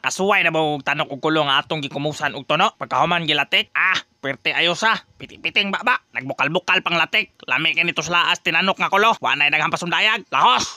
Nakasuway na ba og tanok og kulo nga atong gikumusan og tuno? Pagkahuman gilatik, ah, perte ayosa. Piti-piting baba. Nagbukal-bukal pang latik. Lami kay nito slaas tinanok nga kulo. Wa nay daghang pasundayag. Lahos!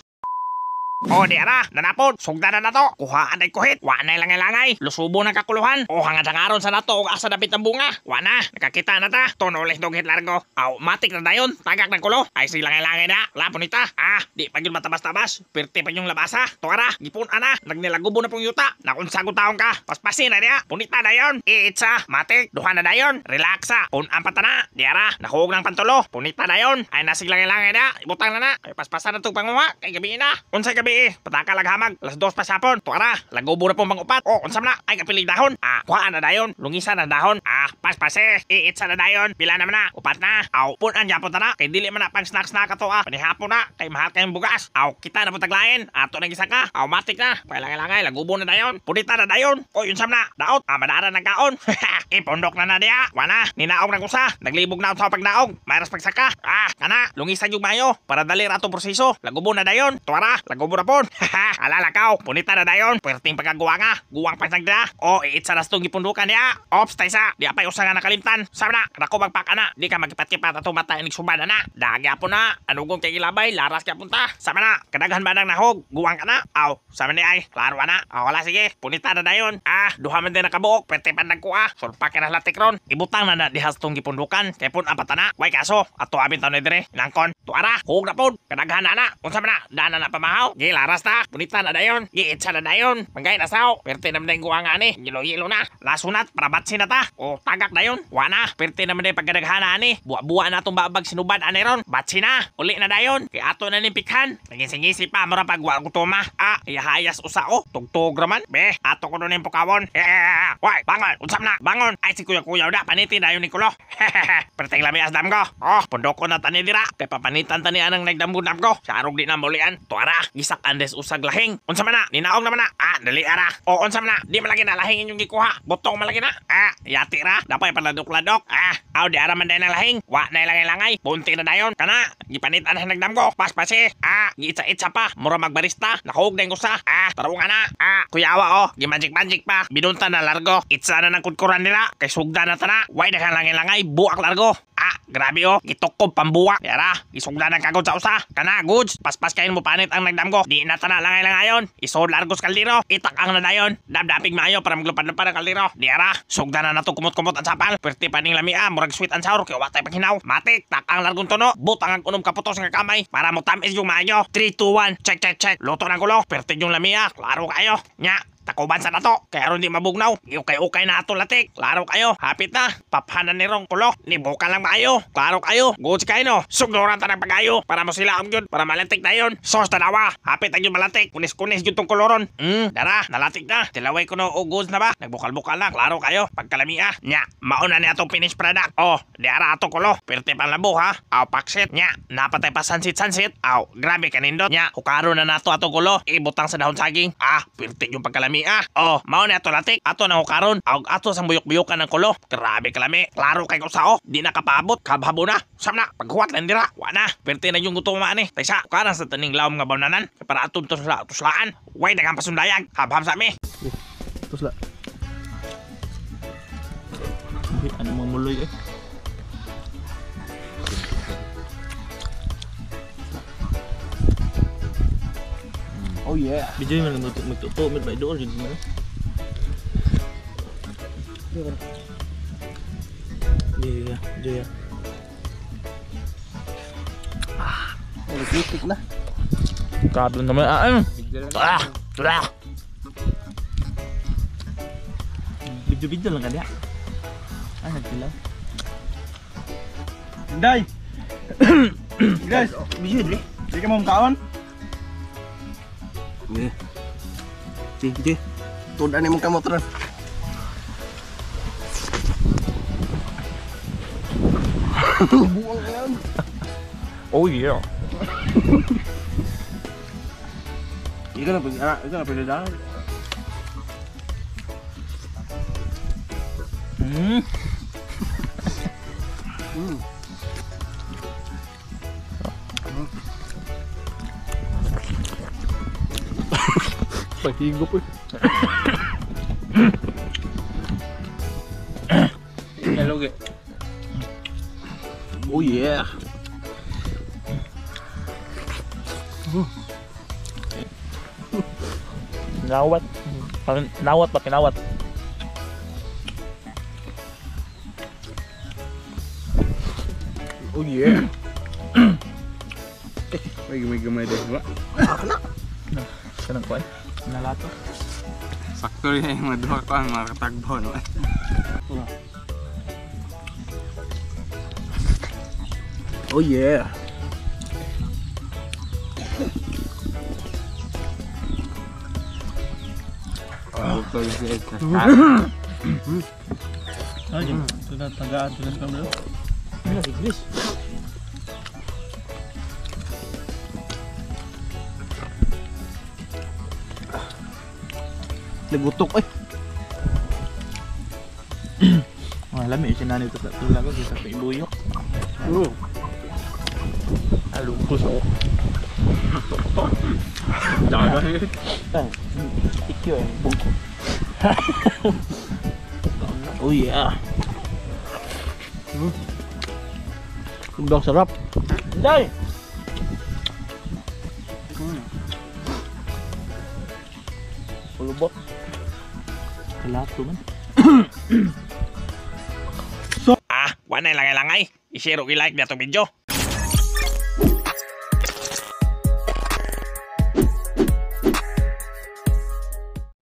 O di ara, nanapod, sugda na nato. Kuhaan ay kuhit, wa na langay-langay. Lusubo na kakuluhan. O hangad-hangaron sa nato og asa dapit ang bunga. Wa na, nakakita na ta. Tonoles dog hit largo. Aw, matik na dayon, tagak ng kulo. Ay si langay-langay na, lapon ita. Ah, di pa yun matabas-tabas. Pirti pa yung labasa. Tuara, gipun ana, nagnilagubo na pong yuta. Nakunsago taong ka, paspasin na niya. Punita dayon, iitsa, matik, duha na dayon. Relaxa, pun-ang patana. Di ara, nakuog ng pantulo. Punita dayon, ay nasig langay-langay na. Ibutang na na, kay paspasan na itong panguha. Kay gabi na, unsay gabi pataka laghamag, alas 2 pa sapon. Tuara, lagubo na pong pangupat. O, unsam na, ay kapilig dahon. Ah, kuhaan na dayon, lungisan na dahon. Ah, paspase, iitsa na dayon. Pila naman na, upat na. Aw, punan yapon ta na, kay dili man na pang snack-snack ato ah. Panihapon na, kay mahal kayong bugas. Aw, kita na po taglain, ato na gisa ka. Aw, matik na, pailangay-langay, lagubo na dayon. Punita na dayon. O, unsam na, daot, ah, madara ng kaon. Ipundok na na diya. Wana, ninaog na kusa. Naglibog na sa pagnaog. Mayras pagsaka. Ah, kana, lungisan yung mayo. Para dali ra atong proseso. Lagubo na dayon. Tuara, lagubo na pon. Alala kao, punita na dayon. Puwerteng pagkagawa nga. Guwang pagsagda. O, iitsa na itong gipundukan niya. Ops, taysa. Di apay usa nga nakalimtan. Sabi na, kadako magpaka na. Di ka magkipat-kipat atong mata inig suba na na. Dagi po na. Anugong kay gilabay, laras kaya punta. Sabi na, kadaghan ba nang nahog? Guwang ka na. Aw, sabi ni ay, klaro na. Aw, wala sige. Punita na dayon. Ah, duha man din nakabuok. Pwerte pan nagkuha. Sulpa ka na latik ron. Ibutang na na dihas tong gipundukan. Kay pun ang patana. Way kaso, ato abin taon na dire. Nangkon. Tuara, hug na pun. Kadaghan na na. Unsa man na, dana na pamahaw. Gi laras ta. Punita na dayon. Giitsa na dayon. Manggay na saw. Perte naman din guwang ani. Yelo-yelo na. Lasunat para batsi na ta. O tagak dayon. Wa na. Perte naman din pagkadaghana ani. Buwa-buwa na atong babag sinubad ani ron. Batsi na. Uli na dayon. Kay ato na ning pikhan. Nagisi-ngisi pa mura pag wa gutoma. Ah, iyahayas usa o. Tugtog raman. Be, ato ko ning pukawon. Way, bangon. Unsam na. Bangon. Ay si kuya-kuya da. Paniti dayon ni kulo. Perteng lami as dam ko. Oh, pundok ko na tani dira. Kay papanitan tani anang nagdamgo-dam ko. Sa arog di na mulian. Tuara, gisak andes usag lahing. Unsa man na? Ninaog naman na. Ah, dali ara. O unsa man na? Di malagi na lahing inyong gikuha. Butong malagi na. Ah, yati ra. Dapay paladok-ladok. Ah, aw di ara man day ng lahing. Wa na langay-langay. Bunti na dayon. Kana, gipanitan na nagdamgo. Paspase. Ah, giitsa-itsa pa. Mura magbarista. Nakuog na yung usa. Ah, tarungan na. Ah, kuyawa oh. Gimagic-magic pa. Binunta na largo. Itsa na ng kudkuran nila. Kay sugda na tana. Way daghang langay-langay. Buak largo. Ah, grabe oh. Gitukob pambuwak. Yara, gisugda ng kagod sa usa. Kana, goods. Paspas kayo mo panit ang nagdamgo. Di na tana langay-langayon. Isod largos kaldero. Itak ang nadayon. Dabdapig maayo para maglupad-lupad ang kaldero. Di ara, sugda na nato kumot-kumot ang sapal. Perti paning lamia, murag sweet and sour. Kaya watay paghinaw. Matik, tak ang largong tono. Butang ang unom kaputos nga kamay. Para mo tamis yung maayo. 3, 2, 1. Check, check, check. Luto ng kulo. Perti yung lamia. Klaro kayo. Nya. Takuban sa nato, kaya aron di mabugnaw. Ukay-ukay na ato latik. Klaro kayo, hapit na. Paphanan ni rong kulo. Nibuka lang maayo. Klaro kayo, goods kayo no. Sugnuran ta ng pagayo. Para mo sila ang yun, para malantik na yun. Sos tanawa, hapit ang yun malantik. Kunis-kunis yun tong koloron. Dara, nalatik na. Tilaway ko no, o goods na ba? Nagbukal-bukal na, klaro kayo. Pagkalamia, nya, mauna ni atong finished product. Oh, di ara atong kulo. Pirti pang labo ha. Aw, paksit. Nya, napatay pa sansit-sansit. Aw, grabe kanindot. Nya, hukaro na nato atong kulo. Ibutang sa dahon saging. Ah, pirti yung pagkalamia. Oh, mao na ato latik. Ato nang hukaron. Aw, ato sang buyok-buyukan ng kulo. Grabe kalami. Klaro kay usao. Di na kapaabot. Kabhabo na. Sam na. Paghuwat lang dira. Wa na. Perti na yung gutom maani. Taysa, hukaran sa taning lawom nga bawnanan. Para aton to sa tuslaan. Way daghang pasundayag. Habhab sa mi. Tusla. Ano mga muloy eh? Oh yeah. Bijay man magtuto med ba dool jud man. Yeah, yeah. Ah, nagtitik na. Grabe naman ah. Ah, ah. Bidyo-bidyo lang kanya. Ah, nagtilaw. Inday. Guys, Bidyo dre. di ka mo makaon? Yeah. Di, di. Tudan ni mong kamot ron. Buang yan. Oh yeah. Ikaw na pag ikaw na pwede dahil. Pahigop eh. Lugi. Oh yeah. Nawat. Parang nawat pa, kinawat. Oh yeah. May gamay-gamay din ba? Kanang kuan. Nalato. Sakto rin yung mga duha ko ang mga katagbaw no. Oh yeah. Bukol siya. Ay, tagaan sila sa kamera. Ano si Chris? Nagutok eh. Mga lami si nanay ito sa tula ko sa ibuyok. Alungkos ako. Ikyo eh, bungko. Oh yeah. Sobrang sarap. Day! Pulubot. Kalato man. Ah, wa na langay-langay. I-share ug i-like na itong video.